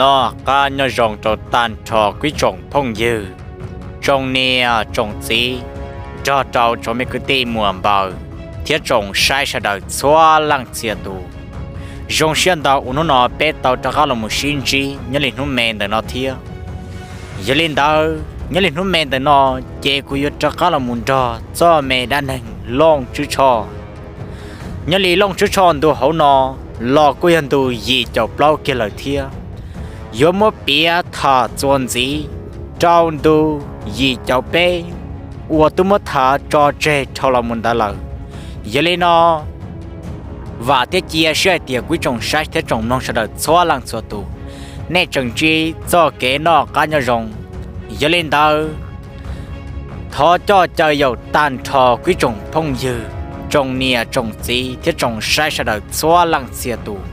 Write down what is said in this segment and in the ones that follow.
Noj qab nyob zoo rau tag nrho kuv ib tsoom phooj ywg, tsoom niam tsoom txiv, nrog rau tsoom me kwv tij muam npaws thiab tsoom saib sawv daws txhua leej txhia tus. Zoo siab ntau uas hnub no peb tau rov qab los mus sib ntsib nyob li hnub me ntawm no thiab. Yog li ntawd nyob li hnub me ntawm no ces kuv yuav rov qab los mus nrog txoj me dab neeg Looj Tswb Tshoj. Nyob li Looj Tswb Tshoj ntu hauv no los kuj yog ntu yim caum plaub kiag lawm thiab. Yuav muab piav tham txuas ntxiv rau ntu yim caum peb uas twb muab tham tso tseg dhau los mus ntawd lawm. Yog li no vam thiab cia siab hais tias kuv ib tsoom saib thiab tsoom mloog sawv daws txhua leej txhua tus, nej tseem ntsib txoj kev noj qab nyob zoo. Yog li ntawd thov coj caw yaum tag nrho kuv ib tsoom phooj ywg, tsoom niam tsoom txiv thiab tsoom saib sawv daws txhua leej txhia tus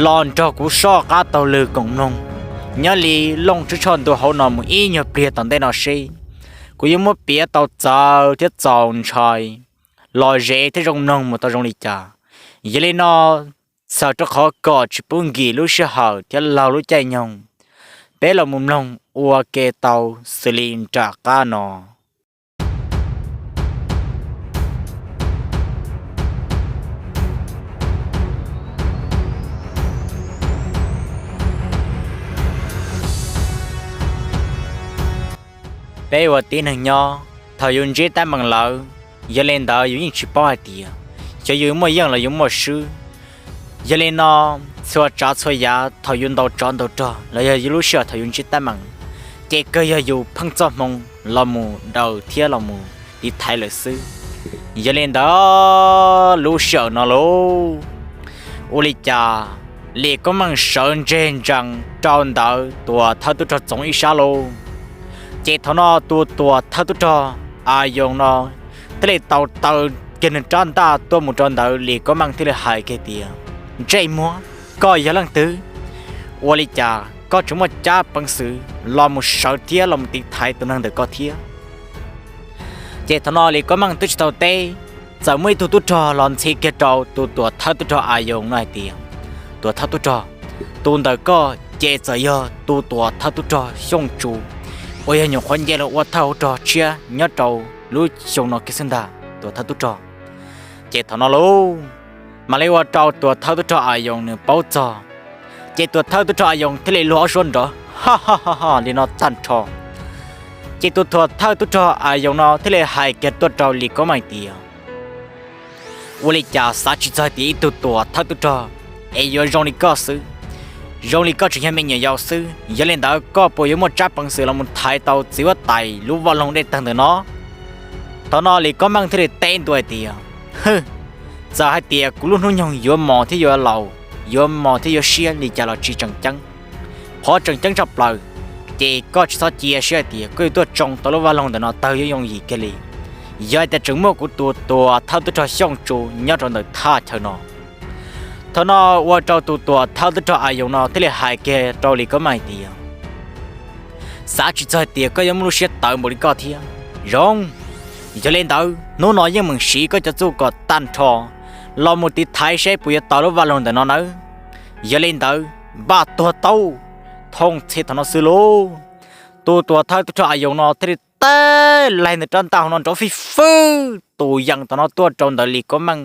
los nrog kuv soj qab taug lw koom mloog nyob li Looj Tswb Tshoj ntu hauv no mus ib nyuag pliag tom ntej no seb kuv yuav muab piav tau txawv thiab txaus ntshai, lom zem thiab zoo mloog mus tau zoo li cas. Yog li no, txhawm rau qhov kom tsis pub nkim lub sij hawm thiab laug lub caij nyoog, peb los mus mloog ua ke tau xws li nram qab no. Peb ua tib neeg nyob, thaum yus ntsib teeb meem lawm, yog li ntawd yus yeej tsis paub hais tias xyov yus muaj yeej los yus muaj swb. Yog li no, txhua tsav txhua yam thaum yus ntaus tsov ntaus rog los yog yus lub sij hawm thaum yus ntsib teeb meem, ces kawg yog yus pheej txoj hmoo los mus daws thiab los mus tiv thaiv lawm xwb. Yog li ntawd, lub sij hawm no lauj, ua li cas Lis Koob Meej sawv ntseg ntsees rau ntawm Tuam Thawj Tub Rog Txoov ib sab lauj. Ces thaum no tus Tuam Thawj Tub Rog A Yoos no thiaj li tau taw kiag nws rab ntaj tuaj mus rau ntawd, Lis Koob Meej thiaj li hais kiag tias, Ntsej muag, koj yog leej twg? Ua li cas koj tseem muaj cab peev xwm los mus sawv thiab los mus tiv thaiv tus neeg ntawm koj thiab? Ces thaum no Lis Koob Meej twb tsis tau teb, txawm muaj ib tug tub rog los ntxhi kiag rau tus Tuam Thawj Tub Rog A Yoos no hais tias, Tuam Thawj Tub Rog, tus ntawm koj ces txawm yog tus Tuam Thawj Tub Rog Xyooj Tsu uas yog nyuam qhuav nce los ua thawj hauv rog tshiab nyob rau lub xyoo no kiag xwb ntag, Tuam Thawj Tub Rog. Ces thaum no lauj, mam li ua rau Tuam Thawj Tub Rog A Yoos nws paub txog. Ces Tuam Thawj Tub Rog A Yoos thiaj li luag ob suab nrov ha ha ha li no tag nrho. Ces tus Tuam Thawj Tub Rog A Yoos no thiaj li hais kiag tuaj rau Lis Koob Meej tias, Ua li cas xav tsis txog tias ib tug Tuam Thawj Tub Rog es yuav zoo li koj xwb, zoo li koj tseem yog me nyuam yaus xwb, yog li ntawd koj puas yuav muaj tsab peev xwm los mus thaiv tau txiv huab tais lub vaj loog dej tawg ntawm no? Thaum no Lis Koob Meej thiaj li teb ntua hais tias, Hwj, txawm hais tias kuv lub hnub nyoog yuav mos thiab yuav laus, yuav mos thiab yuav siab li cas los tsis tseem ceeb. Qhov tseem ceeb tshaj plaws, ces koj tsis txhob cia siab hais tias koj yuav tuaj tsoo tau lub vaj loog ntawm no tawg yooj yooj yim kiag li, yog hais tias tseem muaj kuv tus Tuam Thawj Tub Rog Xyooj Tsu nyob rau ntawm thaj chaw no. Thaum no ua rau tus Tuam Thawj Tub Rog A Yoos no thiaj li hais kiag rau Lis Koob Meej hais tias, Xav tsis txog hais tias koj yuav muaj lub siab tawv npaum li koj thiab. Zoo, yog li ntawd hnub no yeej meem siv koj cov txuj kom tag nrho los mus tiv thaiv seb puas yuav tawg lub vaj loog ntawm no nawb. Yog li ntawd npaj tuag tau. Thooj txhij thaum no xwb lauj, tus Tuam Thawj Tub Rog A Yoos no thiaj li teb laig ntawm rab ntaj hauv no nrov fij fwb tus yees thaum no tuaj rau ntawm Lis Koob Meej.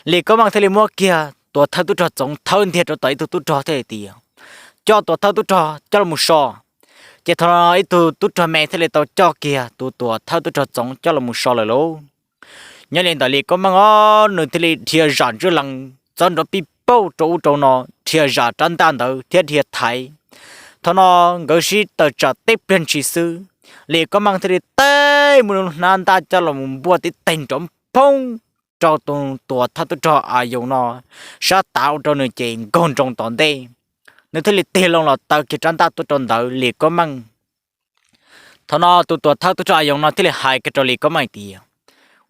Lis Koob Meej thiaj li muab kiag Tuam Thawj Tub Rog Txoov thawb ntiag rau tom ib tug tub rog thiaj hais tias, Coj Tuam Thawj Tub Rog coj los mus so. Ces thaum no ib tug tub rog me thiaj li tau coj kiag tus Tuam Thawj Tub Rog Txoov coj los mus so lawm lauj. Nyob li ntawm Lis Koob Meej os, nws thiaj li dhia zam ntswb lees txawb nrov pij pauj rau ub rau no, dhia zam rab ntaj ntawd thiab dhia thaiv. Thaum no nkawd sib tawm tsam teb pliag ntshis xwb, Lis Koob Meej thiaj li teb mus hnab ntaj coj los mus npuaj tib teg nrov phoob rau tus Tuam Thawj Tub Rog A Yoos no sab tav ua rau nws ces nkaug nroo tom ntej. Nws thiaj li tig loo los taw kiag rab ntaj tuaj rau ntawd Lis Koob Meej. Thaum no tus Tuam Thawj Tub Rog A Yoos no thiaj li hais kiag rau Lis Koob Meej tias,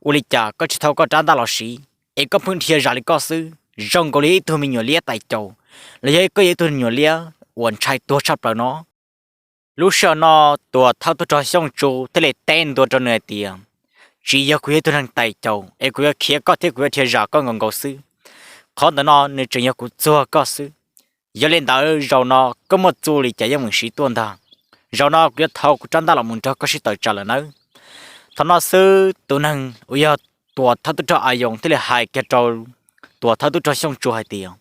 Ua li cas koj tsis thau koj rab ntaj los siv es koj pheej dhia zam li koj xwb, zoo nkaus li ib tug me nyuam liab tais caus, los yog koj yog ib tug me nyuam liab uas ntshai tuag tshaj plaws no? Lub sij hawm no Tuam Thawj Tub Rog Xyooj Tsu thiaj li teb ntua rau nws hais tias, Tsis yog kuv yog ib tug neeg tais caus es kuv yuav khiav koj thiab kuv yuav dhia zam koj nkaus nkaus xwb. Qhov ntawm no nws tseem yog kuv txuag koj xwb. Yog li ntawd zaum no koj muaj txuj li cas yeej meem siv tuaj ntag. Zaum no kuv yuav thau kuv rab ntaj los mus nrog koj sib tawm tsam lawm nawb. Thaum no xwb tus neeg uas yog tuam thawj tub rog Ayoo thiaj li hais kiag rau tuam thawj tub rog Xyooj Tsu hais tias,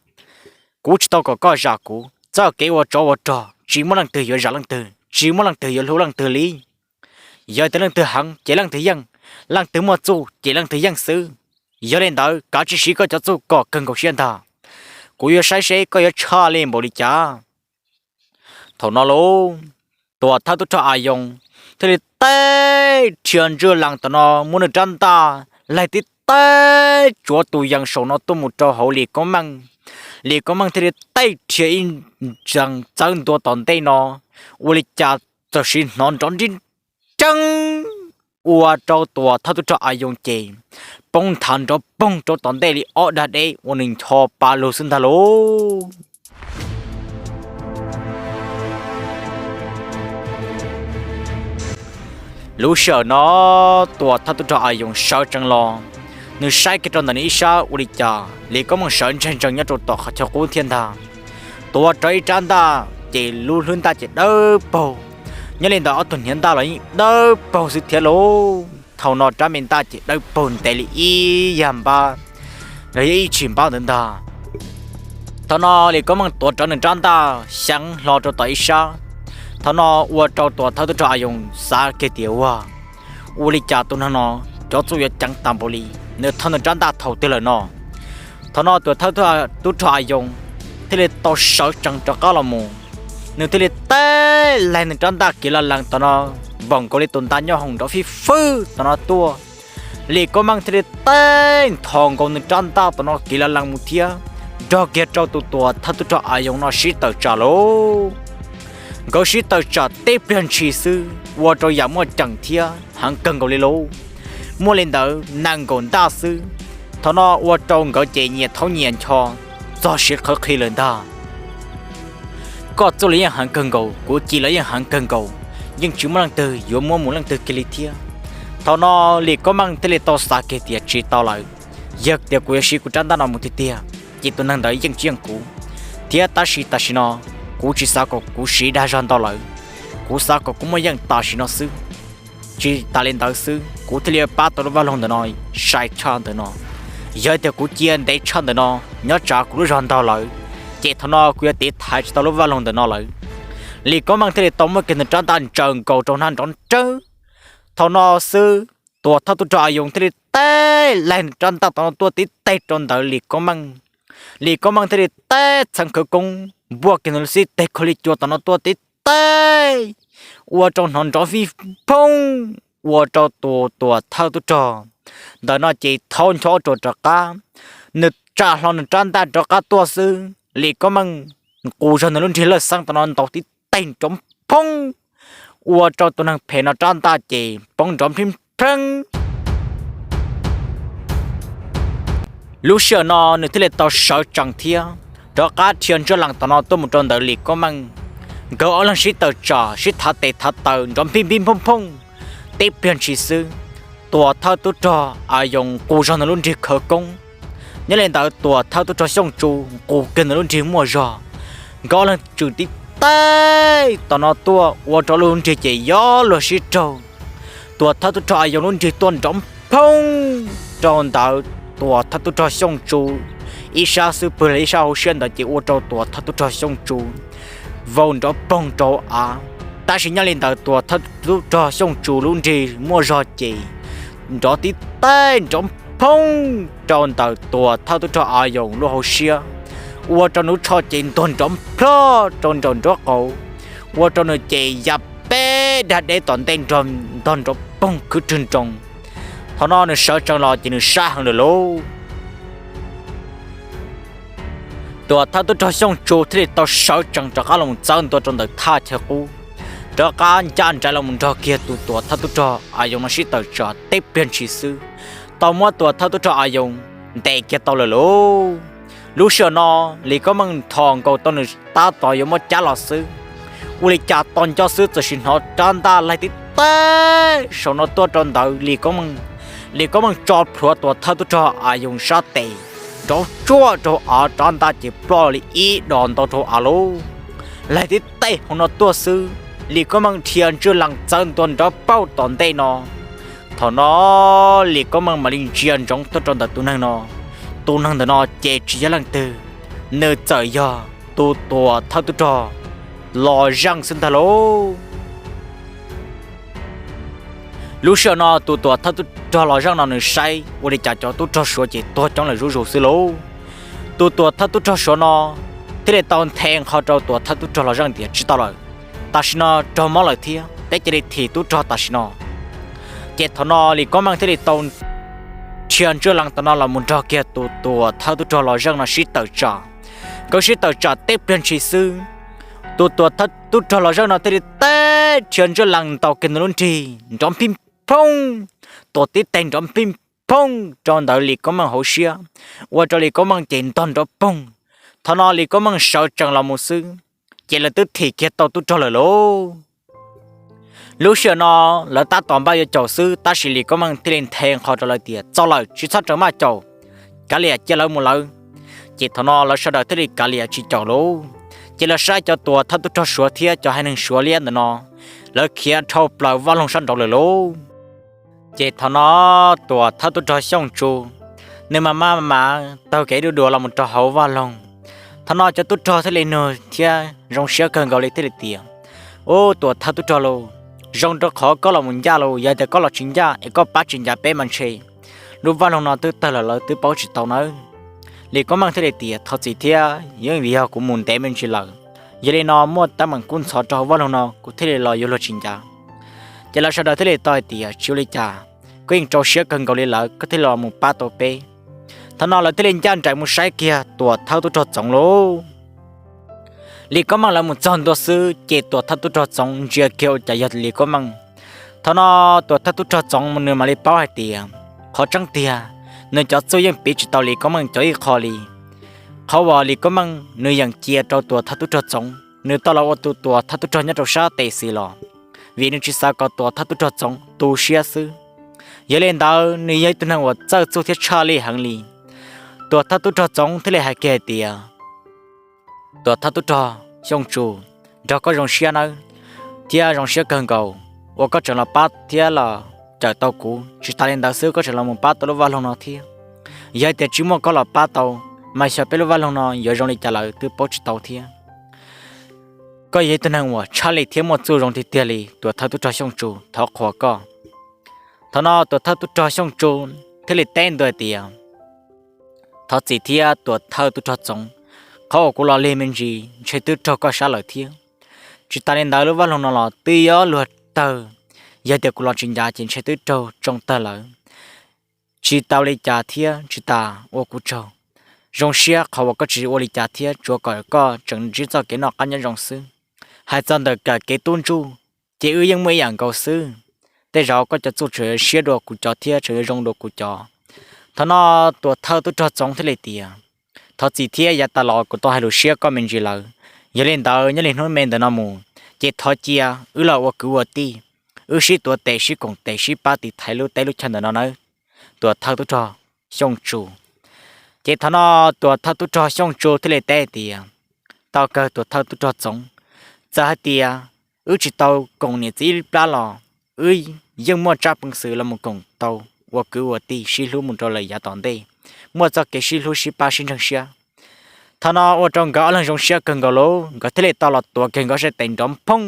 kuv tsis tau kom koj zam kuv, txoj kev ua tsov ua rog tsis muaj leej twg yuav zam leej twg, tsis muaj leej twg yuav hlub leej twg li. Yog tias leej twg heev ces leej twg yeej, leej twg muaj txuj ces leej twg yeej xwb. Yog li ntawd kav tsij siv koj cov txuj kom kawg nkaus siab ntag. Kuv yuav saib seb koj yuav tshaj li npaum li cas. Thaum no lauj, tuam thawj tub rog Ayoo thiaj li teb rhia ntswj lees tom no muab nws rab ntaj laig tib teb tsuav tus yees saum no tuaj mus rau hauv Lis Koob Meej. Lis Koob Meej thiaj li teb rhia ib nrees txawb ntua tom ntej no, ua li cas txawm sim hnov nrov nrib nreeb ua rau tuam thawj tub rog Ayoo ces poob nthav nrov poog rau tom ntej li ob dag deb ua nws ncho pa lug xwb ntag lauj. Lub sij hawm no tuam thawj tub rog Ayoo sawv tsees los, nws saib kiag rau ntawm nws ib sab ua li cas Lis Koob Meej sawv ntsees ntsees nyob rau tom qhov chaw qub thiab ntag. Tuav rawv ib rab ntaj ces lub hlwb ntaj ces dawb paug, nyob li ntawm ob tug hniav ntaj los yeej dawb paug xwb thiab lauj. Thaum no rab me ntaj ces dawb paug ntev li ib yam npab los yog ib tshim npab ntawd ntag. Thaum no Lis Koob Meej tuav rawv nws rab ntaj xyeev hlo rau tom ib sab. Thaum no ua rau tuam thawj tub rog Ayoo xav kiag tias ua, ua li cas tus neeg no cov txuj yuav ceev tas npaum li, nws thau nws rab ntaj thaum twg lawm no. Thaum no tuam thawj tub rog Ayoo thiaj li tau sawv tsees rov qab los mus, nws thiaj li teb laig nws rab ntaj kiv la lees tom no npaum nkaus li tus nta nyob hoom nrov fij fwb tom no tuaj. Lis Koob Meej thiaj li teb nthos nkaus nws rab ntaj tom no kiv la lees mus thiab, nrog kiag rau tus tuam thawj tub rog Ayoo no sib tawm tsam lauj. Nkawd sib tawm tsam tib pliag ntshis xwb ua rau yam muaj ceem thiab heev kawg nkaus li lauj. Muaj li ntawd nees nkaum ntaj xwb, thaum no ua rau nkawd ces nyias thaub nyias ncho txog siav qhawv qhi lawm ntag. Koj txuj los yeej heev kawg nkaus, kuv ci los yeej heev kawg nkaus, yeej tsis muaj leej twg yuav muab mus leej twg kiag li thiab. Thaum no Lis Koob Meej thiaj li tau xav kiag tias tsis tau lawm, yog tias kuv yuav siv kuv rab ntaj no mus tiag tiag ces tus neeg ntawd yeej tsis yeej kuv thiab. Tab sis tam sim no kuv tsis xav kom kuv siv dag zog ntau lawm, kuv xav kom kuv muaj yeej tam sim no xwb. Tsis tas li ntawd xwb, kuv thiaj li pab tau lub vaj loog ntawm no sai tshaj ntawm no. Yog tias kuv cia ntev tshaj ntawm no nyob tsam kuv lub zog ntau lawm, ces thaum no kuv yuav tiv thaiv tsis tau lub vaj loog ntawm no lawm. Lis Koob Meej thiaj li tau muab kiag nws rab ntaj ntsaws nkaus rau hnab nrov nrawb. Thaum no xwb, tuam thawj tub rog Ayoo thiaj li teb laig nws rab ntaj tom no tuaj tib teg rau ntawm Lis Koob Meej. Lis Koob Meej thiaj li teb txheev khawv koob npuaj kiag nws lub xib teg khaus li cua tom no tuaj tib teg, ua rau hnov nrov fij phooj, ua rau tus tuam thawj tub rog ntawm no ces thaub ncho ruam rov qab. Nws tsa hlo nws rab ntaj rov qab tuaj xwb, Lis Koob Meej nqus zog nws lub nrig lawj xeeb tom no ntaus tib teg nrov phooj, ua rau tus neeg phem no rab ntaj ces poob nrov nplij npleeb. Lub sij hawm no nws thiaj li tau sawv tsees thiab rov qab rhia ntswj lees tom no tuaj mus rau ntawm Lis Koob Meej. Nkawd ob leeg sib tawm tsam sib thav tes thav taw nrov nplij nplij phooj phooj. Tib pliag ntshis xwb, tuam thawj tub rog Ayoo nqus zog nws lub nrig khawv koob. Nyob li ntawd tuam thawj tub rog Xyooj Tsu nqus kiag nws lub nrig muaj zog. Nkawd ob leeg tswm tib teg tom no tuaj ua rau lub nrig ces yog luag sib raug. Tuam thawj tub rog Ayoo lub nrig tuaj nrov phooj rau ntawm tuam thawj tub rog Xyooj Tsu ib sab xub pwg los ib sab hauv siab ntawd ces ua rau tuam thawj tub rog Xyooj Tsu vau nrov poog rau av. Tab sis nyob li ntawd tuam thawj tub rog Xyooj Tsu lub nrig muaj zog ces nrov tib teg nrov phooj rau ntawm tuam thawj tub rog Ayoo lub hauv siab, ua rau nws lub tsho ces ntuag nrov plhoj rau nraum nraub qaum, ua rau nws ces ya peb dag deb tom ntej ntog nrov poog khwv rwg nroos. Thaum no nws sawv tsees los ces nws sab heev lawm lauj. Tuam thawj tub rog Xyooj Tsu thiaj li tau sawv tsees rov qab los txawb ntua rau ntawm thaj chaw qub, rov qab ncaj nraim los mus nrog kiag tus tuam thawj tub rog Ayoo no sib tawm tsam tib pliag ntshis xwb, tau muab tuam thawj tub rog Ayoo ntes kiag tau lawm lauj. Lub sij hawm no Lis Koob Meej nthos nkaus tau nws tab tom yuav muab cab los xwb, ua li cas tos nco xwb txawm sim hnov rab ntaj laig tib teg saum no tuaj rau ntawm Lis Koob Meej. Lis Koob Meej tso plhuav tuam thawj tub rog Ayoo sab tes, rov tsuaj rau av rab ntaj ces ploj li ib dos ntau rau av lauj. Laig tib teg hauv no tuaj xwb, Lis Koob Meej dhia ntswj lees txawv ntua nrov pauj tom ntej no. Thaum no Lis Koob Meej mam li ntsia ntsoov tuaj rau ntawm tus neeg no. Tus neeg ntawm no ces tsis yog leej twg, nws txawm yog tus tuam thawj tub rog Los Zeej xwb ntag lauj. Lub sij hawm no tus tuam thawj tub rog Los Zeej no nws saib ua li cas cov tub rog Suav ces tuag coob lawm zuj zus xwb lauj. Tus tuam thawj tub rog Suav no thiaj li tau nthe nqho rau tuam thawj tub rog Los Zeej tias tsis tau lawm, tam sim no raug mob lawm thiab, peb cia li thim tub rog tam sim no. Ces thaum no Lis Koob Meej thiaj li tau dhia ntswj lees tam no los mus nrog kiag tus tuam thawj tub rog Los Zeej no sib tawm tsam. Nkawd sib tawm tsam teb pliag ntshis xwb, tus tuam thawj tub rog Los Zeej no thiaj li teb dhia ntswj lees ntaus kiag nws lub nrig nrov nphij phooj, tuam tib teg nrov nphij phooj rau ntawm Lis Koob Meej hauv siab, ua rau Lis Koob Meej ces ntog nrov poog. Thaum no Lis Koob Meej sawv tsees los mus xwb, ces lawv twb thim kiag tau tub rog lawm lauj. Lub sij hawm no lawv tab tom npaj yuav caum xwb, tab sis Lis Koob Meej thiaj li nthe nqho rau lawv tias txaus lawm, tsis txhob raws maj caum, kav liam cia lawv mus lawm. Ces thaum no lawv sawv daws thiaj li kav liam tsis caum lauj. Ces lawv saib cov tuam thawj tub rog Suav thiab cov haiv neeg Suav liab ntawm no, lawv khiav dhau plaws vaj loog sab nraud lawm lauj. Ces thaum no tuam thawj tub rog Xyooj Tsu, nws mas maj mam taug kev duj dua los mus rau hauv vaj loog. Thaum no cov tub rog thiaj li nug thiab zoo siab kawg nkaus li thiaj li tias, Ub, tuam thawj tub rog lauj, zoo rau qhov koj los mus ncaj lauj, yog tias koj los tsis ncaj es koj pab tsis ncav peb mas ntshe lub vaj loog no twb tawg lawm, lawv twb paub tsis tau nawb. Lis Koob Meej thiaj li tias, Thov txim thiab, yeej vim yog kuv mus ntev me ntsis lawm, yog li no muaj teeb meem kub ntxhov rau hauv vaj loog no kuv thiaj li los yuav luag tsis ncav. Ces lawv sawv daws thiaj li tau hais tias, Tsis ua li cas, koj yeej rau siab kawg nkaus li lawm koj thiaj li los mus pab tau peb. Thaum no lawv thiaj li ncaj nraim mus saib kiag tuam thawj tub rog Txoov lauj. Lis Koob Meej lawv mus txog ntua xwb ces tuam thawj tub rog Txoov ntsia kiag ua cas yog Lis Koob Meej. Thaum no tuam thawj tub rog Txoov nws mam li paub hais tias qhov tseeb tiag, nws cov txuj yeej piv tsis tau Lis Koob Meej cov ib qho li. Qhov uas Lis Koob Meej nws yeem cia rau tuam thawj tub rog Txoov, nws tau los ua tus tuam thawj tub rog nyob rau sab tes xis los, vim nws tsis xav kom tuam thawj tub rog Txoov tu siab xwb. Yog li ntawd nws yog ib tug neeg uas txawj txuj thiab tshaj lij heev li. Tuam thawj tub rog Txoov thiaj li hais kiag hais tias, Tuam thawj tub rog Xyooj Tsu, nrog koj zoo siab nawb, thiab zoo siab kawg nkaus uas koj tseem los pab thiab los cawm tau kuv. Tsis tas li ntawd xwb koj tseem los mus pab tau lub vaj loog no thiab. Yog tias tsis muaj koj los pab tau, mas xyov peb lub vaj loog no yuav zoo li cas lawm twb paub tsis tau thiab. Koj yog ib tug neeg uas tshaj lij thiab muaj txuj zoo tiag tiag li tuam thawj tub rog Xyooj Tsu, thov qhuas koj. Thaum no tuam thawj tub rog Xyooj Tsu thiaj li teb ntua tias, Thov txim thiab tuam thawj tub rog Txoov, qhov uas kuv los lig me ntsis ntshe twb raug koj sab lawm thiab. Tsis tas li ntawd lub vaj loog no los twb yuav luag tawg, yog tias kuv los tsis ncav ces ntshe twb raug tsoo tawg lawm. Tsis tau li cas thiab tsis tas ua kuv tsaug. Zoo siab qhov uas koj tsis ua li cas thiab tsuav kom koj tseem ntsib txoj kev noj qab nyob zoo xwb. Hais txog ntawm kawm kev tub ntsuj, ces wb yeej muaj ib yam nkaus xwb. Tej zaum koj cov txuj tseem yuav siab dua kuv cov thiab tseem yuav zoo dua kuv cov. Thaum no tuam thawj tub rog Txoov thiaj li tias, Thov txim thiab, yav tas los kuv tau hais lus siab koj me ntsis lawm. Yog li ntawd nyob li hnub me ntawm no mus, ces thov cia wb los ua kwv ua tij, wb sib tuav tes sib koom tes sib pab tiv thaiv lub teb lub chaw ntawm no nawb, tuam thawj tub rog Xyooj Tsu. Ces thaum no tuam thawj tub rog Xyooj Tsu thiaj li teb tias, Tau kawg tuam thawj tub rog Txoov, txawm hais tias wb tsis tau koom niam txiv ib plab los wb yeej muaj tsab peev xwm los mus koom tau, ua kwv ua tij sib hlub mus rau lawm yav tom ntej, muaj txoj kev sib hlub sib pab sib ntseeg siab. Thaum no ua rau nkawd ob leeg zoo siab kawg nkaus lauj, nkawd thiaj li tau los tuav kiag nkawd sab tes nrov phooj.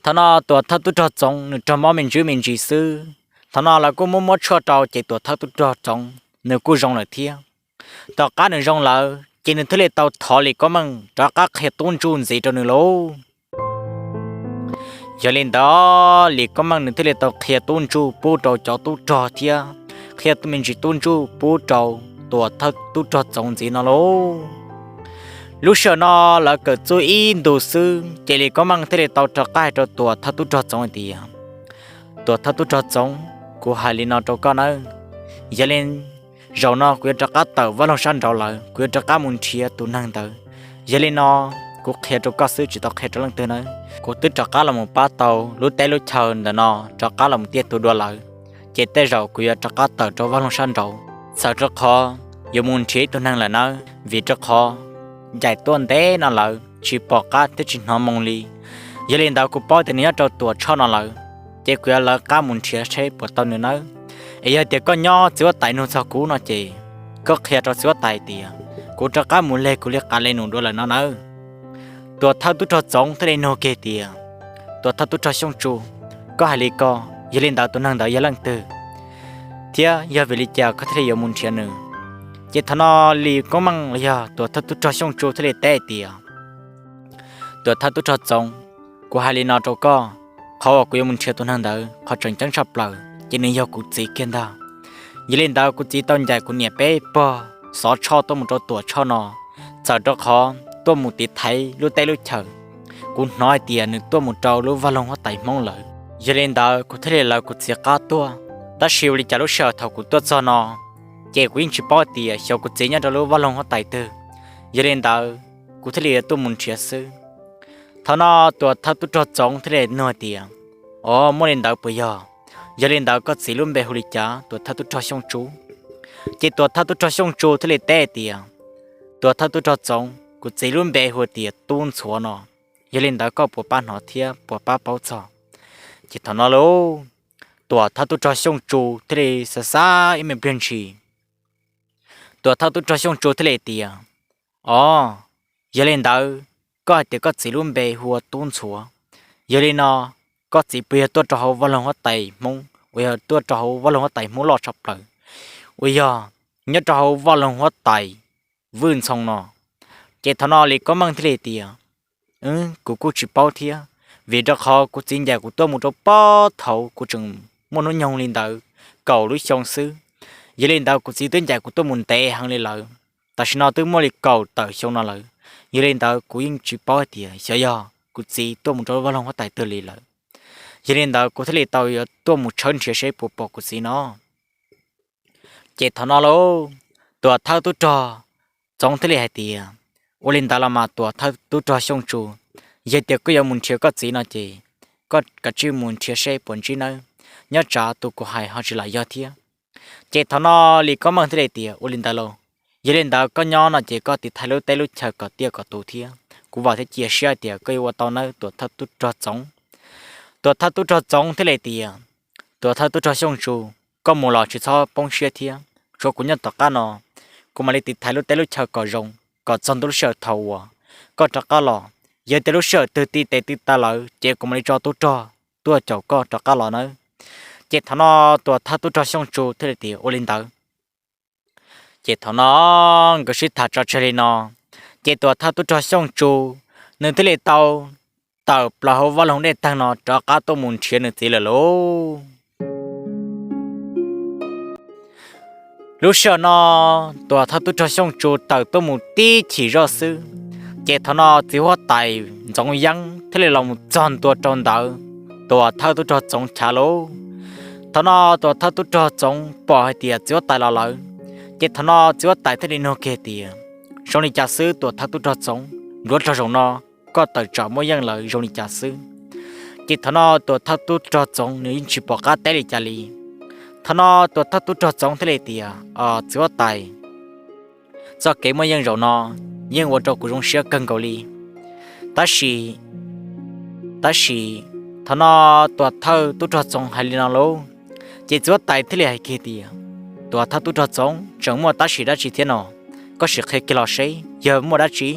Thaum no tuam thawj tub rog Txoov nws raug mob me ntsis me ntsis xwb. Thaum no lawv kuj muab muab tshuaj rau ces tuam thawj tub rog Txoov nws kuj zoo lawm thiab. Tom qab nws zoo lawm ces nws thiaj li tau thov Lis Koob Meej rov qab qhia tub ntsuj ntxiv rau nws lauj. Yog li ntawd Lis Koob Meej nws thiaj li tau qhia tub ntsuj pub rau cov tub rog thiab qhia me ntsis tub ntsuj pub rau tuam thawj tub rog Txoov ntxiv no lauj. Lub sij hawm no lawv kawm txuj ib ntus xwb ces Lis Koob Meej thiaj li tau rov qab hais rau tuam thawj tub rog Txoov hais tias, Tuam thawj tub rog Txoov, kuv hais li no rau koj nawb, yog li zaum no kuv yuav rov qab tawm vaj loog sab nraud lawm, kuv yuav rov qab mus nrhiav tus neeg ntawd. Yog li no kuv qhia rau koj xwb tsis tau qhia rau leej twg nawb. Kuv twb rov qab los mus pab tau lub teb lub chaw ntawm no rov qab los mus tiaj tus dua lawm, ces tej zaum kuv yuav rov qab tawm rau vaj loog sab nraud. Txawm rau qhov yuav mus nrhiav ib tug neeg lawm nawb, vim rau qhov ncaim tuaj ntev no lawm tsis pom qab thiab tsis hnov moo li. Yog li ntawd kuv paub tias nws nyob rau Tuam Tshoj no lawm, ces kuv yuav lawv qab mus nrhiav seb puas tau nws nawb. Es yog tias koj nyob txiv huab tais nug txog kuv no ces koj qhia rau txiv huab tais tias kuv rov qab mus leg kuv li qas le num dua lawm no nawb. Tuam thawj tub rog Txoov thiaj li nug kiag tias, Tuam thawj tub rog Xyooj Tsu, koj hais li ko, yog li ntawd tus neeg ntawd yog leej twg, thiab yog vim li cas koj thiaj li yuav mus nrhiav nws? Ces thaum no Lis Koob Meej los yog tuam thawj tub rog Xyooj Tsu thiaj li teb tias, Tuam thawj tub rog Txoov, kuv hais li no rau koj, qhov uas kuv yuav mus nrhiav tus neeg ntawd qhov tseem ceeb tshaj plaws ces nws yog kuv txiv kiag ntag. Yog li ntawd kuv txiv tau ncaim kuv niam peb pog Xov Tshoj tuaj mus rau Tuam Tshoj no, txawm rau qhov tuaj mus tiv thaiv lub teb lub chaws. Kuv hnov hais tias nws tuaj mus rau lub vaj loog huab tais Hmoob lawm, yog li ntawd kuv thiaj li lawv kuv txiv qab tuaj. Tab sis ua li cas lub sij hawm thaum kuv tuaj txog no, ces kuv yeej tsis paub tias xyov kuv txiv nyob rau lub vaj loog huab tais twg. Yog li ntawd kuv thiaj li tuaj mus nrhiav xwb. Thaum no tuam thawj tub rog Txoov thiaj li nug tias, Ov, muaj li ntawd puas yog? Yog li ntawd koj txiv lub npe hu li cas, tuam thawj tub rog Xyooj Tsu? Ces tuam thawj tub rog Xyooj Tsu thiaj li teb tias, Tuam thawj tub rog Txoov, kuv txiv lub npe hu tias Tub Ntxhuav no. Yog li ntawd koj puas pab hnov thiab puas pab paub txog? Ces thaum no lauj, tuam thawj tub rog Xyooj Tsu thiaj li xav xav ib me pliag ntshis, tuam thawj tub rog Xyooj Tsu thiaj li tias, Ov, yog li ntawd koj hais tias koj txiv lub npe hu ua Tub Ntxhuav, yog li no koj txiv puas yog tuaj rau hauv vaj loog huab tais Hmoob uas yog tuaj rau hauv vaj loog huab tais Hmoob loj tshaj plaws uas yog nyob rau hauv vaj loog huab tais Vwj Ntxhoo no? Ces thaum no Lis Koob Meej thiaj li tias, Kuv kuj tsis paub thiab, vim rau qhov kuv txiv ncaim kuv tuaj mus rau puag thaum kuv tseem muaj hnub nyoog li ntawd kaum lub xyoo xwb. Yog li ntawd kuv txiv twb ncaim kuv tuaj mus ntev heev li lawm, tam sim no twb muaj li kaum tawm xyoo no lawm. Yog li ntawd kuv yeej tsis paub hais tias xyov yog kuv txiv tuaj mus rau vaj loog huab tais twg li lawm. Yog li ntawd kuv thiaj li tau yuav tuaj mus tshawb nrhiav seb puas pom kuv txiv no. Ces thaum no lauj, tuam thawj tub rog Txoov thiaj li hais tias, Ua li ntawd los mas tuam thawj tub rog Xyooj Tsu, yog tias koj yuav mus nrhiav koj txiv no ces koj kav tsij mus nrhiav seb puas ntsib nawb, nyob tsam tus kuv hais ho tsis lam yog thiab. Ces thaum no Lis Koob Meej thiaj li tias, Ua li ntawd lauj, yog li ntawd koj nyob no ces koj tiv thaiv lub teb lub chaw kom tiaj kom tus thiab, kuv vam thiab cia siab tias koj yuav ua tau nawb tuam thawj tub rog Txoov. Tuam thawj tub rog Txoov thiaj li tias, Tuam thawj tub rog Xyooj Tsu, koj mus los tsis txhob poob siab thiab, tshuav kuv nyob tom qab no, kuv mam li tiv thaiv lub teb lub chaw kom zoo, kom txog ntua lub sij hawm thaum uas koj rov qab los. Yog tias lub sij hawm twg ti tes ti taw lawm ces kuv mam li tso tub rog tuaj caum koj rov qab los nawb. Ces thaum no tuam thawj tub rog Xyooj Tsu thiaj li tias, Ua li ntawd. Ces thaum no nkawd sib tham tso tseg li no, ces tuam thawj tub rog Xyooj Tsu, nws thiaj li tau tawm plaws hauv vaj loog dej tag no rov qab tuaj mus nrhiav nws txiv lawm lauj. Lub sij hawm no, tuam thawj tub rog Xyooj Tsu tawm tuaj mus tib chim zoj xwb, ces thaum no txiv huab tais Ntxoov Yeeb thiaj li los mus txog ntua rau ntawd tuam thawj tub rog Txoov chav lauj. Thaum no tuam thawj tub rog Txoov pom hais tias txiv huab tais los lawm, ces thaum no txiv huab tais thiaj li nug kiag tias, Zoo li cas xwb tuam thawj tub rog Txoov, npluav rog zaum no koj tawm tsam muaj yeej lawm zoo li cas xwb? Ces thaum no tuam thawj tub rog Txoov nws yeej tsis pom qab teb li cas li. Thaum no tuam thawj tub rog Txoov thiaj li tias, Txiv huab tais, txoj kev muaj yeej zaum no yeej ua rau kuv zoo siab kawg nkaus li. Tab sis, tab sis, thaum no tuam thawj tub rog Txoov hais li no lauj, ces txiv huab tais thiaj li hais kiag tias, Tuam thawj tub rog Txoov, tseem muaj tab sis dab tsi thiab no? Koj sim qhia kiag los seb yog muaj dab tsi.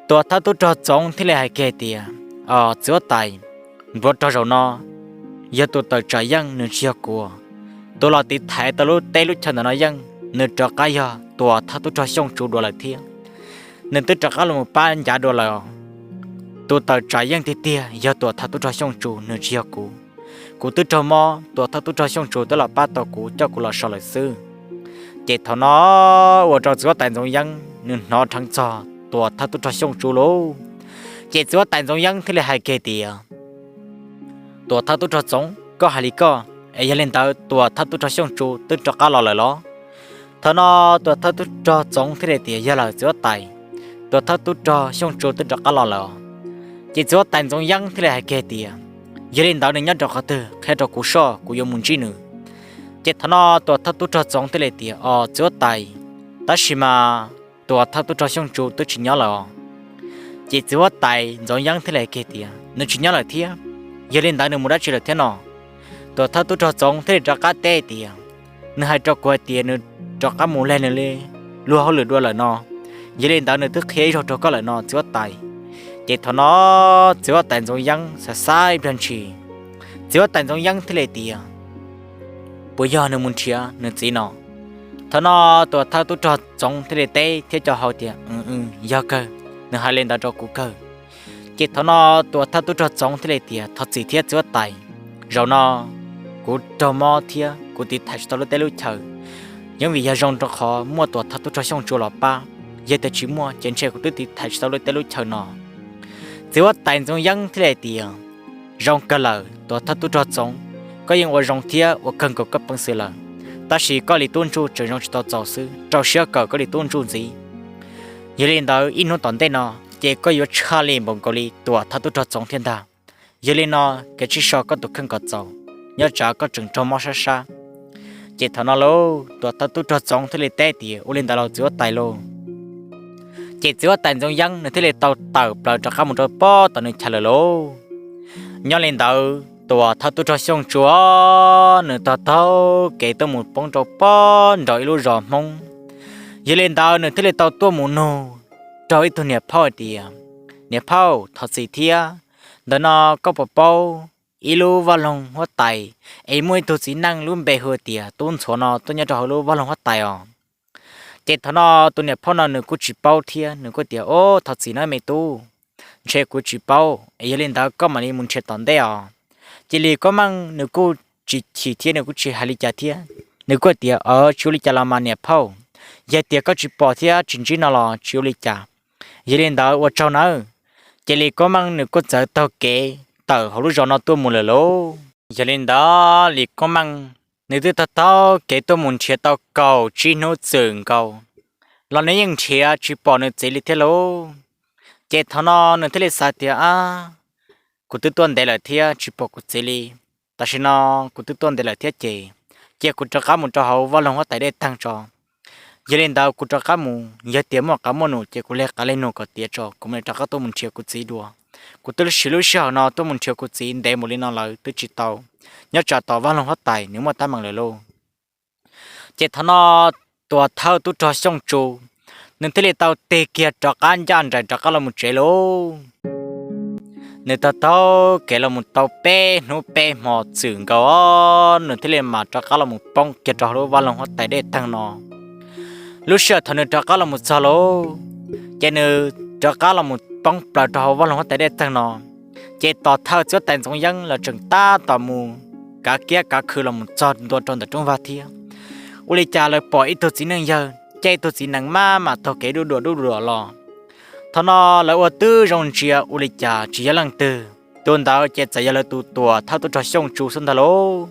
Tuam thawj tub rog Txoov thiaj li hais kiag tias, Txiv huab tais, npluav rog zaum no yog tus tawm tsam yeej nws tsis yog kuv. Tus los tiv thaiv tau lub teb lub chaw ntawm no yeej nws rov qab yog tuam thawj tub rog Xyooj Tsu dua lawm thiab. Nws twb rov qab los pab ncav dua lawm. Tus tawm tsam yeej tiag tiag yog tuam thawj tub rog Xyooj Tsu, nws tsis yog kuv. Kuv twb raug mob, tuam thawj tub rog Xyooj Tsu twb los pab tau kuv coj kuv los so lawm xwb. Ces thaum no ua rau txiv huab tais Ntxoov Yeeb nws hnov dheev txog tuam thawj tub rog Xyooj Tsu lauj. Ces txiv huab tais Ntxoov Yeeb thiaj li hais kiag tias, Tuam thawj tub rog Txoov, koj hais li koj, es yog li ntawd tuam thawj tub rog Xyooj Tsu twb rov qab los lawm los? Thaum no tuam thawj tub rog Txoov thiaj li tias, Yog lawm txiv huab tais, tuam thawj tub rog Xyooj Tsu twb rov qab los lawm. Ces txiv huab tais Ntxoov Yeeb thiaj li hais kiag tias, Yog li ntawd nws nyob rau qhov twg qhia rau kuv soj, kuv yuav mus ntsib nws. Ces thaum no tuam thawj tub rog Txoov thiaj li tias, Os txiv huab tais, Tab sis mas tuam thawj tub rog Xyooj Tsu twb tsis nyob lawm os. Ces txiv huab tais Ntxoov Yeeb thiaj li hais kiag tias nws tsis nyob lawm thiab, yog li ntawd nws mus dab tsi lawm thiab no? Tuam thawj tub rog Txoov thiaj li rov qab teb tias nws hais rau kuv hais tias nws rov qab mus leg nws li luag hauj lwm dua lawm no, yog li ntawd nws twb qhia ib zaug rau koj lawm no txiv huab tais. Ces thaum no txiv huab tais Ntxoov Yeeb xav xav ib pliag ntshis, txiv huab tais Ntxoov Yeeb thiaj li tias puas yog nws mus nrhiav nws txiv no? Thaum no tuam thawj tub rog Txoov thiaj li teb thiab co hau tias yog kawg, nws hais li ntawd rau kuv kawg. Ces thaum no tuam thawj tub rog Txoov thiaj li tias thov txim thiab txiv huab tais, zaum no kuv raug mob thiab kuv tiv thaiv tsis tau lub teb lub chaw. Yeej vim yog zoo rau qhov muaj tuam thawj tub rog Xyooj Tsu los pab, yog tias tsis muaj ces ntshe kuv twb tiv thaiv tsis tau lub teb lub chaw no. Txiv huab tais Ntxoov Yeeb thiaj li tias zoo kawg lawm tuam thawj tub rog Txoov, koj yeej ua zoo thiab ua kawg nkaus koj peev xwm lawm, tab sis koj li tub ntsuj tseem zoo tsis tau txaus xwb, rau siab kawm koj li tub ntsuj ntxiv. Yog li ntawd ib hnub tom ntej no ces koj yuav tshaj li npaum nkaus li tuam thawj tub rog Txoov thiab ntag. Yog li no, kev sib sau koj tus kheej kom txaus, nyob tsam koj tseem raug mob sab sab. Ces thaum no lauj tuam thawj tub rog Txoov thiaj li teb tias ua li ntawd los txiv huab tais lauj. Ces txiv huab tais Ntxoov Yeeb nws thiaj li tau tawm plaws rov qab mus rau pob tom nws chaw lawm lauj. Nyob li ntawd tuam thawj tub rog Xyooj Tsu nws taug taug kev tuaj mus poob rau pob nraum ib lub zos Hmoob. Yog li ntawd nws thiaj li tau tuaj mus nug rau ib tug niam phauj hais tias niam phauj, thov txim thiab, ntawm no koj puas paub ib lub vaj loog huab tais es muaj ib tug txiv neej lub npe hu tias Tub Ntxhuav no tuaj nyob rau hauv lub vaj loog huab tais os? Ces thaum no tus niam phauj no nws kuj tsis paub thiab nws kuj tias o, thov txim nawb me tub, ntshe kuv tsis paub es yog li ntawd koj mam li mus nrhiav tom ntej os. Ces Lis Koob Meej nws kuj tsis chim thiab nws kuj tsis hais li cas thiab, nws kuj tias o, tsis ua li cas los mas niam phauj, yog tias koj tsis pom thiab tsis ntsib no los tsis ua li cas, yog li ntawd ua tsaug nawb. Ces Lis Koob Meej nws kuj txawm taug kev tawm hauv lub zos no tuaj mus lawm lauj. Yog li ntawd Lis Koob Meej nws twb taug taug kev tuaj mus nrhiav tau kaum tsib hnub txwm nkaus los nws yeej nrhiav tsis pom nws txiv li thiab lauj. Ces thaum no nws thiaj li xav tias a, kuv twb tuaj ntev lawm thiab tsis pom kuv txiv li, tam sim no kuv twb tuaj ntev lawm thiab ces, ces kuv rov qab mus rau hauv vaj loog huab tais dej teeg tso. Yog li ntawd kuv rov qab mus, yog tias muaj qav muaj num ces kuv leg qav leg num kom tiav tso kuv mam li rov qab tuaj mus nrhiav kuv txiv dua. Kuv twb siv lub sij hawm no tuaj mus nrhiav kuv txiv ntev mus li no lawm twb tsis tau, nyob tsam tom vaj loog huab tais nws muaj teeb meem lawm lauj. Ces thaum no tuam thawj tub rog Xyooj Tsu nws thiaj li tau tig kiag rov qab ncaj nraim rov qab los mus tsev lauj. Nws taug taug kev los mus tau peb hnub peb hmo txwm nkaus, nws thiaj li mam rov qab los mus poob kiag rau hauv lub vaj loog huab tais dej teeg no. Lub sij hawm thaum nws rov qab los mus txog lauj, ces nws rov qab los mus poob plaws rau hauv vaj loog huab tais dej teeg no. Ces tuam thawj txiv huab tais Ntxoov Yeeb los tseem tab tom mus kav kiab kav khw los mus txog ntua rau ntawm roob vag thiab. Ua li cas lawv pom ib tug txiv neej yawg caij ib tug txiv nees maj mam taug kev dub duam dub duam los. Thaum no lawv ua tib zoo ntsia ua li cas tsis yog leej twg, tus ntawd ces txawm yog lawv tus tuam thawj tub rog Xyooj Tsu xwb ntag lauj.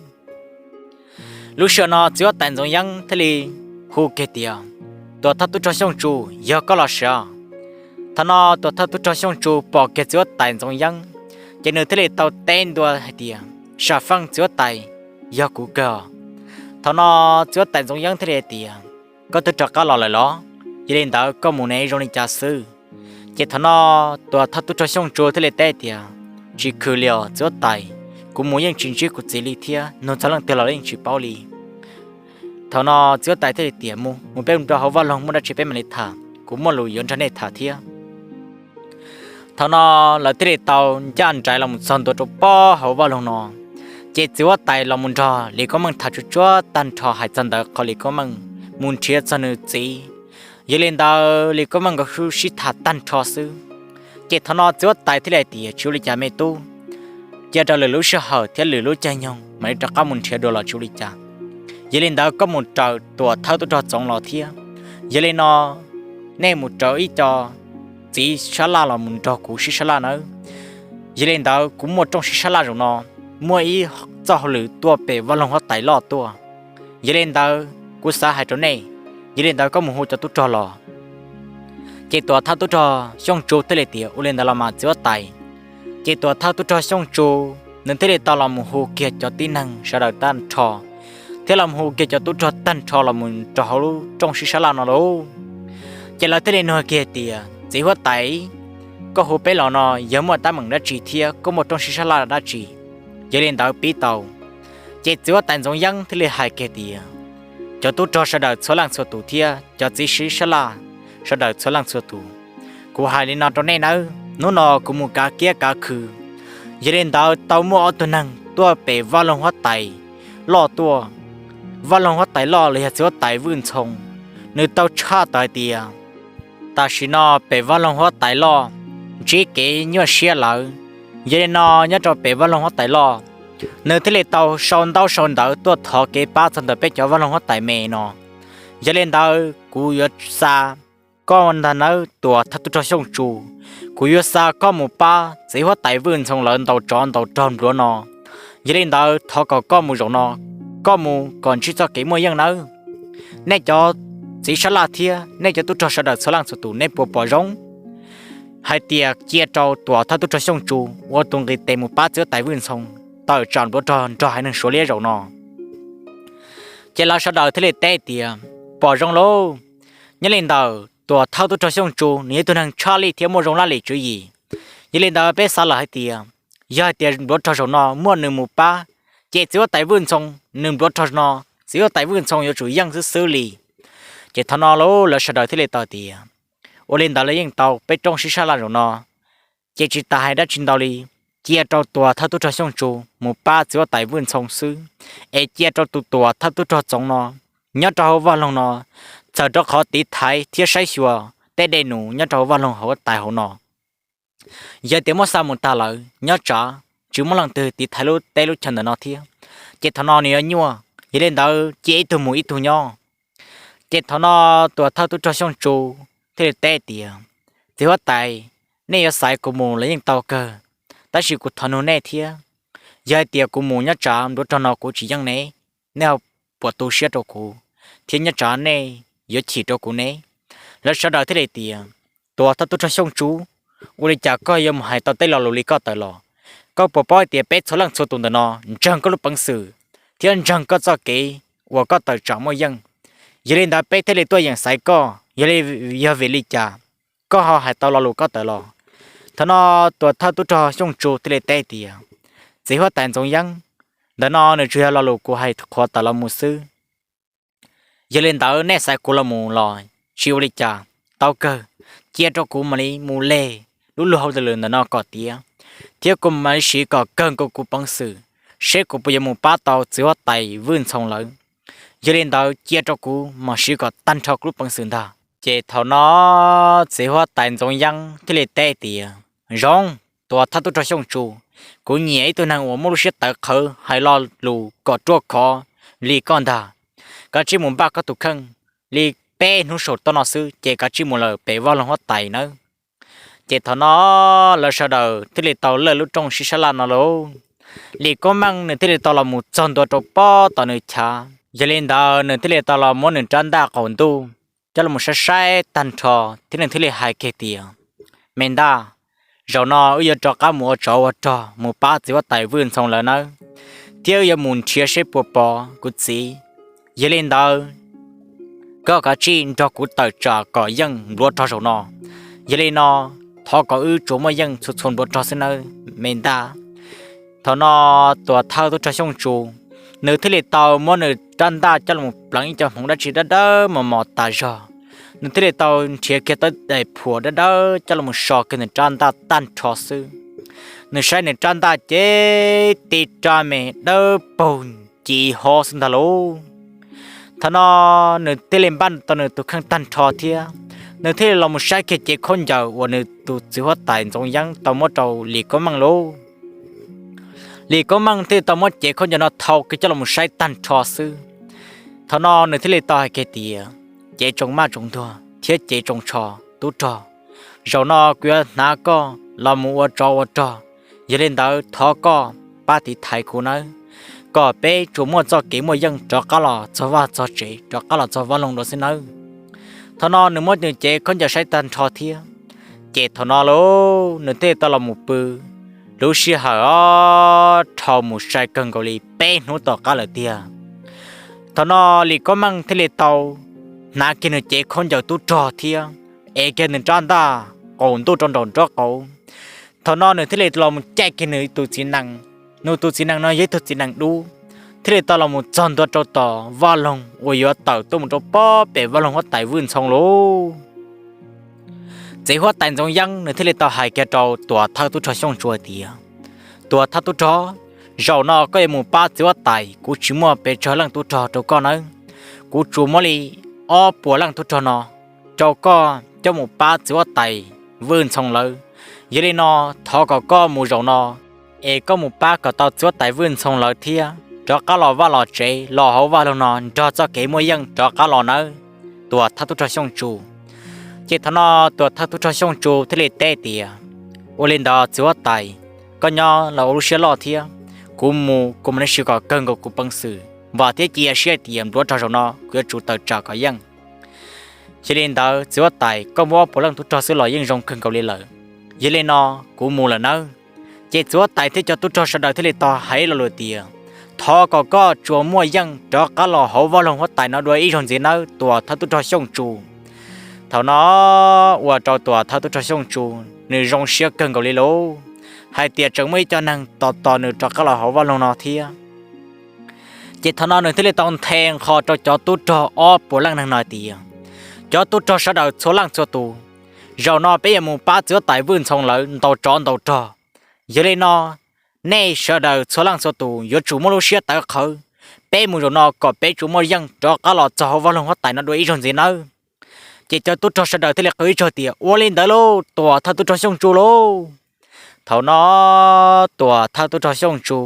Lub sij hawm no txiv huab tais Ntxoov Yeeb thiaj li hu kiag tias, tuam thawj tub rog Xyooj Tsu, yog koj los sis? Thaum no tuam thawj tub rog Xyooj Tsu pom kiag txiv huab tais Ntxoov Yeeb, ces nws thiaj li tau teb ntua hais tias, sam feej txiv huab tais, yog kuv kawg. Thaum no txiv huab tais Ntxoov Yeeb thiaj li hais tias, koj twb rov qab los lawm los? Yog li ntawd koj mus ne zoo li cas xwb? Ces thaum no tuam thawj tub rog Xyooj Tsu thiaj li teb tias, tsis khwv li os txiv huab tais, kuv mus yeej tsis ntsib kuv txiv li thiab nug txog leej twg los yeej tsis paub li. Thaum no txiv huab tais thiaj li tias, mus mus peb mus rau hauv vaj loog muaj dab tsi peb mam li tham, kuv muaj lus yuav nrog nej tham thiab. Thaum no lawv thiaj li tau ncaj nraim los mus txog ntua rau pob hauv vaj loog no. Ces txiv huab tais los mus nrog Lis Koob Meej tham tsuag tsuag tag nrho hais txog ntawd qhov Lis Koob Meej mus nrhiav txog nws txiv. Yog li ntawd Lis Koob Meej nkawd sib tham tag nrho xwb. Ces thaum no txiv huab tais thiaj li hais tias, tsis ua li cas me tub, cia raws lwm lub sij hawm thiab lwm lub caij nyoog mam li rov qab mus nrhiav dua los tsis ua li cas. Yog li ntawd koj mus raws tuam thawj tub rog Txoov los thiab. Yog li no nej mus raws ib co txiv sab laj los mus nrog kuv sib sab laj nawb. Yog li ntawd kuv muaj rooj sib sab laj zaum no, muaj ib txoj hauj lwm tuaj pem vaj loog huab tais loj tuaj. Yog li ntawd kuv xav hais rau nej, yog li ntawd koj mus hu cov tub rog los. Ces tuam thawj tub rog Xyooj Tsu thiaj li tias, ua li ntawd los mas txiv huab tais. Ces tuam thawj tub rog Xyooj Tsu nws thiaj li tau los mus hu kiag cov tib neeg sawv daws tag nrho. thiab los hu kiag cov tub rog tag nrho los mus rau hauv lub rooj sib sab laj no lauj. Ces lawv thiaj li nug kiag tias, Txiv huab tais, koj hu peb los no yog muaj teeb meem dab tsi thiab koj muaj rooj sib sab laj dab tsi? Yog li ntawd pib tau. Ces txiv huab tais Ntxoov Yeeb thiaj li hais kiag tias, Cov tub rog sawv daws txhua leej txhua tus thiab cov txiv sib sab laj sawv daws txhua leej txhua tus, kuv hais li no rau nej nawb, hnub no kuv mus kav kiab kav khw, yog li ntawd tau muaj ob tug neeg tuaj pem vaj loog huab tais loj tuaj. Vaj loog huab tais loj los yog txiv huab tais Vwj Ntxhoo, nws tau tshaj tawm hais tias tam sim no pem vaj loog huab tais loj ntsib kev nyuaj siab lawm. Yog li no nyob rau pem vaj loog huab tais loj, nws thiaj li tau sau ntaub sau ntawv tuaj thov kev pab txog ntawm peb cov vaj loog huab tais me no. Yog li ntawd kuv yuav xa koj ntag nawb Tuam Thawj Tub Rog Xyooj Tsu, kuv yuav xa koj mus pab txiv huab tais Vwj Ntxhoo lawv ntaus tsov ntaus rog npluav no. Yog li ntawd thov kom koj mus zaum no, koj mus kom ntsib txoj kev muaj yeej nawb. Nej cov txiv sab laj thiab nej cov tub rog sawv daws txhua leej txhua tus, nej puas pom zoo hais tias cia rau Tuam Thawj Tub Rog Xyooj Tsu ua tus nqis tes mus pab txiv huab tais Vwj Ntxhoo tawm tsam npluav rog nrog haiv neeg Suav liab zaum no? Ces lawv sawv daws thiaj li teb tias, Pom zoo lauj. Nyob li ntawd Tuam Thawj Tub Rog Xyooj Tsu nws yog ib tug neeg tshaj lij thiab muaj zoo laj lim tswv yim. Yog li ntawd peb xav lawm hais tias, yog hais tias npluav rog zaum no muaj nws mus pab, ces txiv huab tais Vwj Ntxhoo nws npluav rog no, txiv huab tais Vwj Ntxhoo yuav tsum yeej xwb xwb li. Ces thaum no lawv sawv daws thiaj li tau tias, Ua li ntawd los yeej tau, peb rooj sib sab laj zaum no ces tsis tas hais dab tsi ntau li, cia rau Tuam Thawj Tub Rog Xyooj Tsu mus pab txiv huab tais Vwj Ntxhoo xwb, es cia rau tus Tuam Thawj Tub Rog Txoov no nyob rau hauv vaj loog no, txawm rau qhov tiv thaiv thiab saib xyuas tej dej num nyob rau hauv vaj loog huab tais hauv no. Yog tias muab xa mus tag lawm nyob tsam tsis muaj leej twg tiv thaiv lub teb lub chaw ntawm no thiab, ces thaum no nws yuav nyuaj, yog li ntawd cia ib tug mus ib tug nyob. Ces thaum no Tuam Thawj Tub Rog Xyooj Tsu thiaj li teb tias, Txiv huab tais, nej yuav xaiv kuv mus los yeej tau kawg, tab sis kuv thov nug nej thiab, yog hais tias kuv mus nyob tsam npluav rog no kuv tsis yeej ne, nej puas tu siab rau kuv, thiab nyob tsam nej yuav chim rau kuv ne? Lawv sawv daws thiaj li tias, Tuam Thawj Tub Rog Xyooj Tsu, ua li cas koj yuav mus hais tau tej lo lus li koj tawm los? Koj puas paub hais tias peb txhua leej txhua tus ntawm no ntseeg koj lub peev xwm thiab ntseeg koj txoj kev uas koj tawm tsam muaj yeej. Yog li ntawd peb thiaj li tuaj yeem xaiv koj, yog li, yog vim li cas koj ho hais tau lo lus koj tawm los? Thaum no Tuam Thawj Tub Rog Xyooj Tsu thiaj li teb tias, Txiv huab tais Ntxoov Yeeb, ntawm no nws tsuas yog lo lus kuv hais qhuav tawm los mus xwb. Yog li ntawd nej xaiv kuv los mus los tsis ua li cas, tau kawg, cia rau kuv mam li mus leg lub luag hauj lwm ntawm no kom tiav, thiab kuv mam li siv kom kawg nkaus kuv peev xwm, seb kuv puas yuav mus pab tau txiv huab tais Vwj Ntxhoo lawm. Yog li ntawd cia rau kuv mam siv kom tag nrho kuv lub peev xwm ntag. Ces thaum no txiv huab tais Ntxoov Yeeb thiaj li teb tias, Zoo, Tuam Thawj Tub Rog Xyooj Tsu, kuv nyiam ib tug neeg uas muaj lub siab tawv qhawv hais lo lus kom ruaj khov li koj ntag. Kav tsij mus npaj koj tus kheej li peb hnub saum toj no xwb ces kav tsij mus lawm pem vaj loog huab tais nawb. Ces thaum no lawv sawv daws thiaj li tau lawj lub rooj sib sab laj no lauj. Lis Koob Meej nws thiaj li tau los mus txog ntua rau pob tom nws chav. Yog li ntawd nws thiaj li tau los muab nws rab ntaj qaum ntuj coj los saib saib tag nrho, thiab nws thiaj li hais kiag tias, Me ntaj, zaum no wb yuav rov qab mus ua tsov ua rog mus pab txiv huab tais Vwj Ntxhoo lawv nawb, thiab wb yuav mus nrhiav seb puas pom kuv txiv. Yog li ntawd, koj kav tsij nrog kuv tawm tsam kom yeej npluav rog zaum no. Yog li no, thov kom wb tsuas muaj yeej txhua txhua npluav rog xwb nawb me ntaj. Thaum no Tuam Thawj Tub Rog Xyooj Tsu, nws thiaj li tau muab nws rab ntaj coj los pleev ib co hmoov dab tsi dawb dawb mos mos tas zog. Nws thiaj li tau nrhiav kiag tau daim phuam dawb dawb coj los so kiag nws rab ntaj tag nrho xwb. Nws saib nws rab ntaj ces tib rab me dawb paug ci ho xwb ntag lauj. Thaum no nws thiaj li npaj tau nws tus kheej tag nrho thiab, nws thiaj li los mus saib kiag cev khaub ncaws uas nws tus txiv huab tais Ntxoov Yeeb tau muab rau Lis Koob Meej lauj. Lis Koob Meej thiaj li tau muab cev khaub ncaws no thau kiag coj los saib tag nrho xwb. Thaum no nws thiaj li tau hais kiag tias, Cev tsoos maj tsoos ntuag thiab cev tsoos tsho tub rog, zaum no kuv yuav hnav koj los mus ua tsov ua rog. Yog li ntawd thov koj pab tiv thaiv kuv nawb, kom peb tsuas muaj txoj kev muaj yeej rov qab los txog vaj txog tsev, rov qab los txog vaj loog dua xwb nawb. Thaum no nws muab nws cev khaub ncaws saib tag nrho thiab, ces thaum no lauj nws thiaj li tau los mus pw. Lub sij hawm o, dhau mus sai kawg nkaus li peb hnub tom qab lawm tiag. Thaum no Lis Koob Meej thiaj li tau hnav kiag nws cev khaub ncaws tub rog thiab ev kiag nws rab ntaj qaum ntuj rau nraum nraub qaum. Thaum no nws thiaj li los mus caij kiag nws tus txiv nees. Nws tus txiv nees no yog ib tug txiv nees dub, thiaj li tau los mus txog ntua rau tom vaj loog uas yuav tawm tuaj mus rau pob pem vaj loog huab tais Vwj Ntxhoo lauj. Txiv huab tais Ntxoov Yeeb nws thiaj li tau hais kiag rau tuam thawj tub rog Xyooj Tsu hais tias, Tuam thawj tub rog, zaum no koj yuav mus pab txiv huab tais, kuv tsis muaj pes tsawg leej tub rog rau koj nawb. Kuv tsuas muab li ob puas leej tub rog no rau koj coj mus pab txiv huab tais Vwj Ntxhoo lawm. Yog li no, thov kom koj mus zaum no es koj mus pab kom tau txiv huab tais Vwj Ntxhoo lawv thiab rov qab los vaj los tsev los hauv vaj loog no nrog txoj kev muaj yeej rov qab los nawb, tuam thawj tub rog Xyooj Tsu. Ces thaum no tuam thawj tub rog Xyooj Tsu thiaj li teb tias, Ua li ntawd txiv huab tais, koj nyob los ua lub siab loj thiab, kuv mus kuv mam li sib kom kawg nkaus kuv peev xwm, vam thiab cia siab tias npluav rog zaum no kuv yuav tsum tawm tsam kom yeej. Yog li ntawd txiv huab tais, koj muaj ob puas leej tub rog xwb los yeej zoo kawg nkaus li lawm. Yog li no, kuv mus lawm nawb. Ces txiv huab tais thiab cov tub rog sawv daws thiaj li tau hais lo lus tias, Thov kom koj tsuas muaj yeej rov qab los hauv vaj loog huab tais no dua ib zaug ntxiv nawb, tuam thawj tub rog Xyooj Tsu. Thaum no ua rau tuam thawj tub rog Xyooj Tsu nws zoo siab kawg nkaus li lauj, hais tias tseem muaj ib co neeg tos tos nws rov qab los hauv vaj loog no thiab. Ces thaum no nws thiaj li tau nthe nqho rau cov tub rog ob puas leej neeg no hais tias, Cov tub rog sawv daws txhua leej txhua tus, zaum no peb yuav mus pab txiv huab tais Vwj Ntxhoo lawv ntaus tsov ntaus rog. Yog li no, nej sawv daws txhua leej txhua tus yuav tsum muaj lub siab tawv qhawv, peb mus zaum no kom peb tsuas muaj yeej rov qab los txog hauv vaj loog huab tais no dua ib zaug ntxiv nawb. Ces cov tub rog sawv daws thiaj li qw ib zaug tias, Ua li ntawd lauj, tuam thawj tub rog Xyooj Tsu lauj. Thaum no tuam thawj tub rog Xyooj Tsu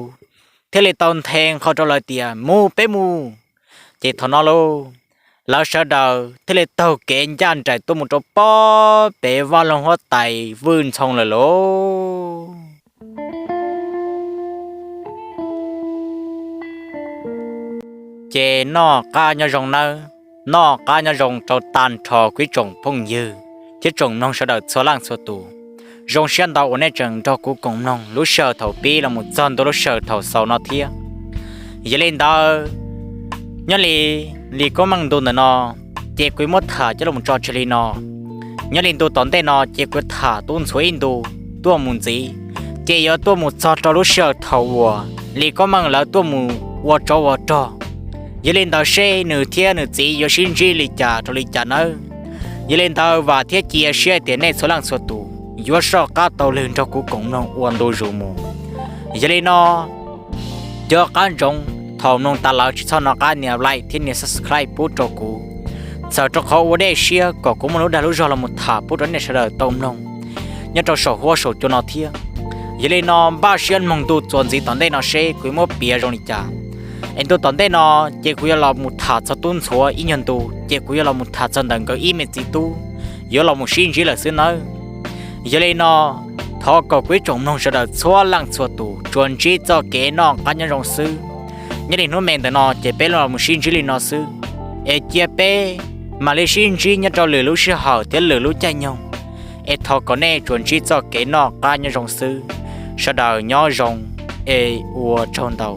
thiaj li tau nthe nqho rau lawv tias, Mus, peb mus. Ces thaum no lauj, lawv sawv daws thiaj li taug kev ncaj nraim tuaj mus rau pob pem vaj loog huab tais Vwj Ntxhoo lawm lauj. Ces noj qab nyob zoo nawb, noj qab nyob zoo rau tag nrho kuv ib tsoom phooj ywg thiab tsoom mloog sawv daws txhua leej txhua tus. Zoo siab ntau uas nej tseem nrog kuv koom mloog lub sij hawm thaum pib los mus txog ntua lub sij hawm thaum xaus no thiab. Yog li ntawd, nyob li Lis Koob Meej ntu ntawm no, ces kuv muab tham coj los tso tseg li no. Nyob li ntu tom ntej no ces kuv tham tub ntxhuav ib ntu tuaj mus ntxiv, ces yuav tuaj mus txog rau lub sij hawm thaum uas Lis Koob Meej lawv tuaj mus ua tsov ua rog. Yog li ntawd seb nws thiab nws txiv yuav sib ntsib li cas rau li cas nawb. Yog li ntawd vam thiab cia siab tias nej txhua leej txhua tus yuav soj qab taug lw nrog kuv koom mloog ua ntu zus mus. Yog li no, nco qab ntsoov thaum mloog tas lawm tsis txhob hnov qab nias like thiab nias subscribe pub rau kuv, txawm rau qhov ua dej siab kom kuv muaj lub dag lub zog los mus tham pub rau nej sawv daws tau mloog nyob rau saum huab saum cua no thiab. Yog li no npaj siab mloog ntu txuas ntxiv tom ntej no seb kuv muab piav zoo li cas. Es ntu tom ntej no ces kuv yuav los mus tham txog tub ntxhuav ib nyuag ntu, ces kuv yuav los mus tham txog ntawm nkawd ib me txiv tub yuav los mus sib ntsib lawm xwb nawb. Yog li no, thov kom kuv ib tsoom mloog sawv daws txhua leej txhua tus tsuas ntsib txoj kev noj qab nyob zoo xwb. Nyob li hnub me ntawm no ces peb los mus sib ntsib li no xwb, es cia peb mam li sib ntsib nyob rau lwm lub sij hawm thiab lwm lub caij nyoog. Es thov kom nej tsuas ntsib txoj kev noj qab nyob zoo xwb. Sawv daws nyob zoo, es ua tsaug ntau.